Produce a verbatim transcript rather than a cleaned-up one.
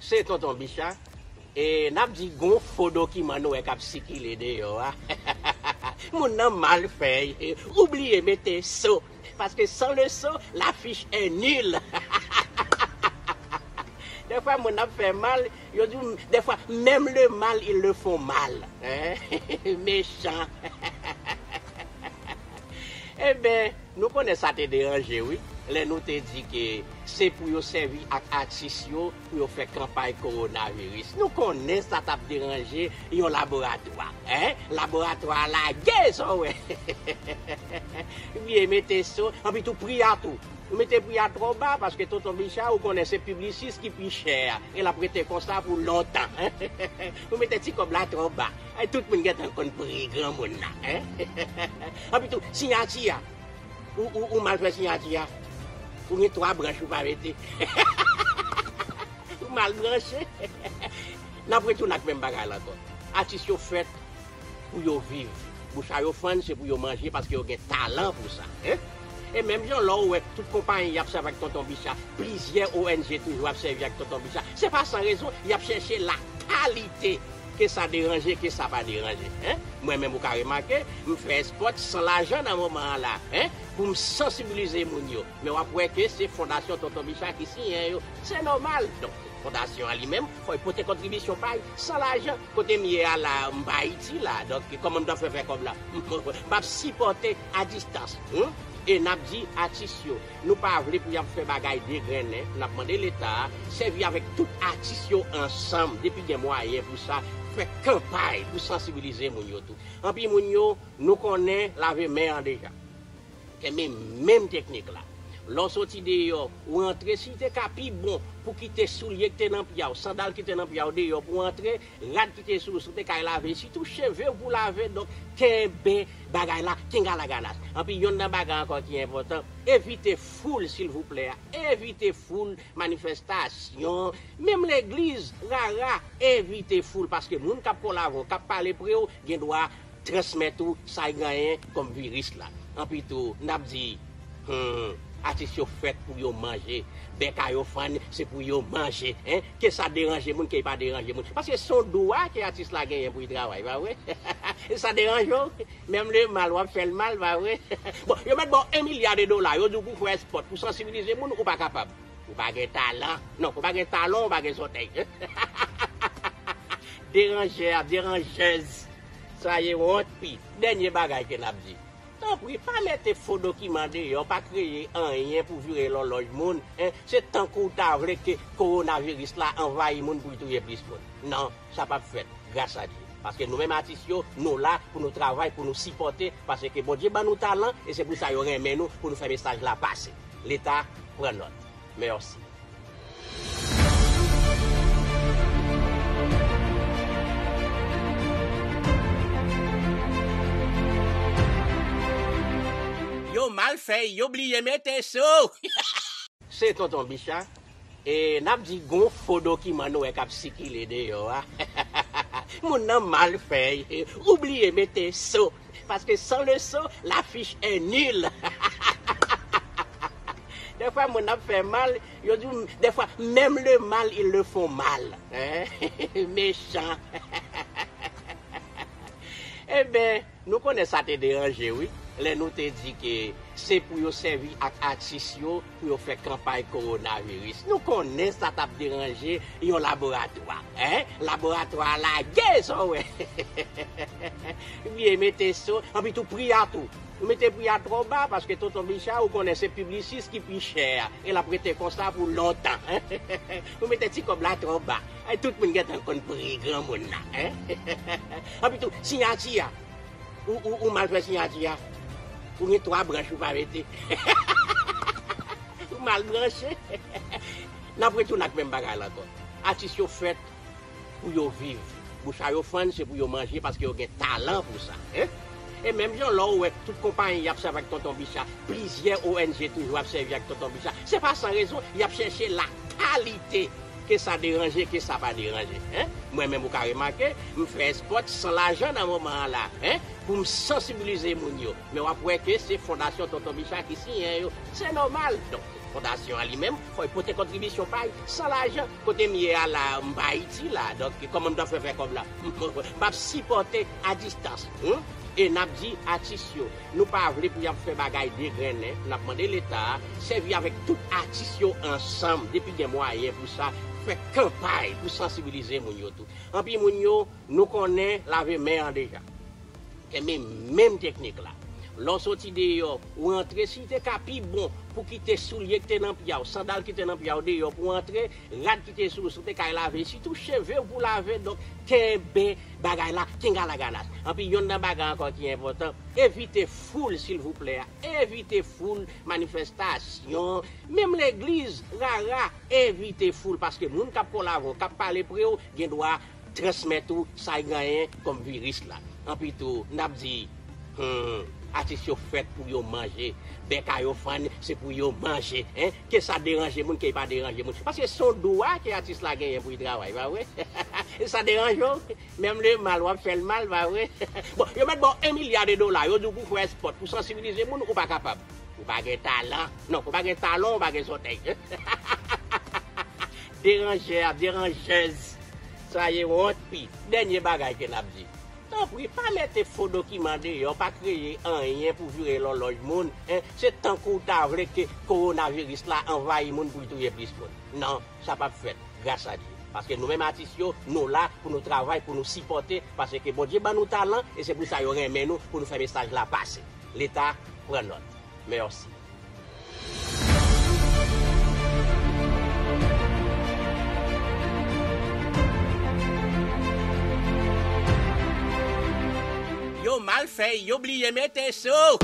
Se Tonton Bicha. E n ap di gon fo dokiman nou wè k ap sikile deyò a. Moun nan mal fè, ou bliye mete so. Paske san le so, la fiche est nulle. Dèfwa moun ap fè mal, yo di, dèfwa, menm le mal, ils le font mal. Hein? Mechan. Eben, nou konnen sa te deranje, wi. Lè nou te di ke se pou yo sèvi ak atis yo pou yo fè kanpay kowonaviris. Nou konnen sa t ap deranje yon laboratwa, en? Laboratwa a lage, sa w wè. Byen mete so, anpi tou pri a tou. Nou mete pri a twò ba, paske Tonton Bicha, ou konnen se piblisye ki pi chè a. E l ap rete konsa pou lontan. Nou mete ti kòb la twò ba. Ay, tout moun gentan konn pri granmoun nan, en? Anpi tou, siyati a. Ou, ou, ou mal fè siyati a. Ou gen twa branch ou pa mete. Ou mal branche. N ap retounen ak menm bagay la ankò. Atis yo fèt pou yo viv. Bouch a yo fann, se pou yo manje paske yo gen talan pou sa, en? E menm jan lè w wè tout konpayi y ap sèvi ak Tonton Bicha, plizyè O N G toujou ap sèvi ak Tonton Bicha, se pa san rezon, y ap chèche la kalite, ke sa deranje, ke sa pa deranje, en? Mwen menm ou ka remake, m fè espòt san lajan nan moman an la, en? Pou m sansibilize moun yo. Men w ap wè ke se Fondasyon Tonton Bicha ki siyen yo. Se nòmal. Donk, fondasyon an li menm, fò l pote kontribisyon pa l san lajan. Kote m ye a la, m pa Ayiti la. Donk, kòman m ta fè fè kòb la? M ap sipòte a distans. Hmm? E n ap di atis yo, nou pa vle pou y ap fè bagay degrennen. N ap mande Leta a, sèvi avèk tout atis yo ansanm, depi gen mwayen pou sa, fè kanpay pou sansibilize moun yo tou. Anpi moun yo, nou konnen lave men an deja. Kenbe menm teknik la. Lè w soti deyò, ou rantre, si te ka pi bon pou kite soulye ki te nan pye w, sandal ki te nan pye w deyò pou w antre, rad ki te sou ou, si w te kay lave, sitou cheve w pou lave, donk kenbe bagay la, kenbe alaganas. Anpi yonn nan bagay ankò ki enpòtan, evite foul, silvouplè, evite foul, manifestasyon, menm legliz, rara, evite foul, paske moun k ap kole avè w, k ap pale pre w, gen dwa transmèt ou sa y genyen kòm viris la. Anpi tou, n ap di, hmm, atis yo fèt pou yo manje. Bèk a yo fann, se pou yo manje, en? Ke sa deranje moun, ke l pa deranje moun. Paske se yon dwa ke atis la genyen pou l travay, pa vre? E sa deranje w? Menm le mal, w ap fè l mal, pa vre? Bon, yo mèt ba w yon milya de dola, yo di w pou w fè espòt, pou w sansibilize moun, ou pa kapab. Ou pa gen talan. Non, ou pa gen talon, ou pa gen zòtèy. Deranjè a, deranjèz. Sa ye wont pi. Dènye bagay ke n ap di. Tanpri, pa mete fo dokiman deyò, pa kreye anyen pou vire lòlòj moun, en. Se tankou w ta vle ke kowonaviris la anvayi moun pou l touye plis moun. Non, sa p ap fèt, gras a Dye. Paske nou menm atis yo, nou la pou nou travay, pou nou sipòte, paske Bondye ban nou talan, e se pou sa yo renmen nou, pou nou fè mesaj la pase. Leta, pran nòt. Mèsi. Yo mal fè, yo bliye mete so. Se Tonton Bicha. E n ap di gon fo dokiman nou wè k ap sikile deyò a. Moun nan mal fè, ou bliye mete so. Paske san le so, la fiche est nulle. Dèfwa moun ap fè mal, yo di, dèfwa, menm le mal, ils le font mal. Hein? Mechan. Eben, nou konnen sa te deranje, wi. Lè nou te di ke se pou yo sèvi ak atis yo pou yo fè kanpay kowonaviris. Nou konnen sa t ap deranje yon laboratwa, en? Laboratwa a lage, sa w wè. Byen mete so, anpi tou pri a tou. Nou mete pri a twò ba, paske Tonton Bicha, ou konnen se piblisye ki pi chè a, e l ap rete konsa pou lontan. Nou mete ti kòb la twò ba. Ay, tout moun gentan konn pri granmoun nan, en? Anpi tou, siyati a. Ou, ou, ou mal fè siyati a. Ou gen twa branch ou pa mete. Ou mal branche. N ap retounen ak menm bagay la ankò. Atis yo fèt pou yo viv. Bouch a yo fann, se pou yo manje, paske yo gen talan pou sa, en? E menm jan lè w wè tout konpayi y ap sèvi ak Tonton Bicha, plizyè O N G toujou ap sèvi ak Tonton Bicha, se pa san rezon, y ap chèche la kalite, Ke sa deranje, ke sa pa deranje, en? Mwen menm, ou ka remake, m fè espòt san lajan nan moman an la, en? Pou m sansibilize moun yo. Men w ap wè ke se Fondasyon Tonton Bicha ki siyen yo. Se nòmal. Donk, fondasyon an li menm, fò l pote kontribisyon pa l san lajan. Kote m ye a la, m pa Ayiti la. Donk, kòman m ta fè fè kòb la? M ap sipòte a distans. Hmm? E n ap di atis yo, nou pa vle pou y ap fè bagay degrennen, n ap mande Leta a sèvi avèk tout atis yo ansanm, depi gen mwayen pou sa, fè kanpay pou sansibilize moun yo tou. Anpil moun yo, nou konnen lave men an deja. Kenbe menm teknik la. Lè w soti deyò, ou rantre, si te ka pi bon pou kite soulye ki te nan pye w, sandal ki te nan pye w deyò pou w antre, rad ki te sou ou, si w te kay lave, sitou cheve w pou lave, donk kenbe bagay la, kenga laganas. Anpi, yonn nan bagay ankò ki enpòtan, evite foul, silvouplè, evite foul, manifestasyon, menm legliz, rara, evite foul, paske moun k ap kolabo, k ap pale pre w, gen dwa transmèt ou sa y genyen kòm viris la. Anpi tou, n ap di, hmm, atis yo fèt pou yo manje. Bèk a yo fann, se pou yo manje, en. Ke sa deranje moun, ke pa deranje moun. Paske se yon dwa ke atis la genyen pou y travay, pa vre? E sa deranje w? Menm le mal, w ap fè l mal, pa vre? Bon, yo mèt ba w en milya de dola, yo di w pou fè espòt, pou sansibilize moun, ou pa kapab. Ou pa gen talan. Non, ou pa gen talon, ou pa gen zòtèy. Deranjè a, deranjèz. Sa ye wont pi. Dènye bagay ke n ap di. Tanpri, pa mete fo dokiman deyò, pa kreye anyen pou vire lòlòj moun, en. Se tankou w ta vle ke kowonaviris la anvayi moun pou l touye plis moun. Non, sa p ap fèt, gras a Dye. Paske nou menm atis yo, nou la pou nou travay, pou nou sipòte, paske Bondye ban nou talan, e se pou sa yo renmen nou, pou nou fè mesaj la pase. Leta, pran nòt. Mèsi. Yo mal fè, yo bliye mete sou.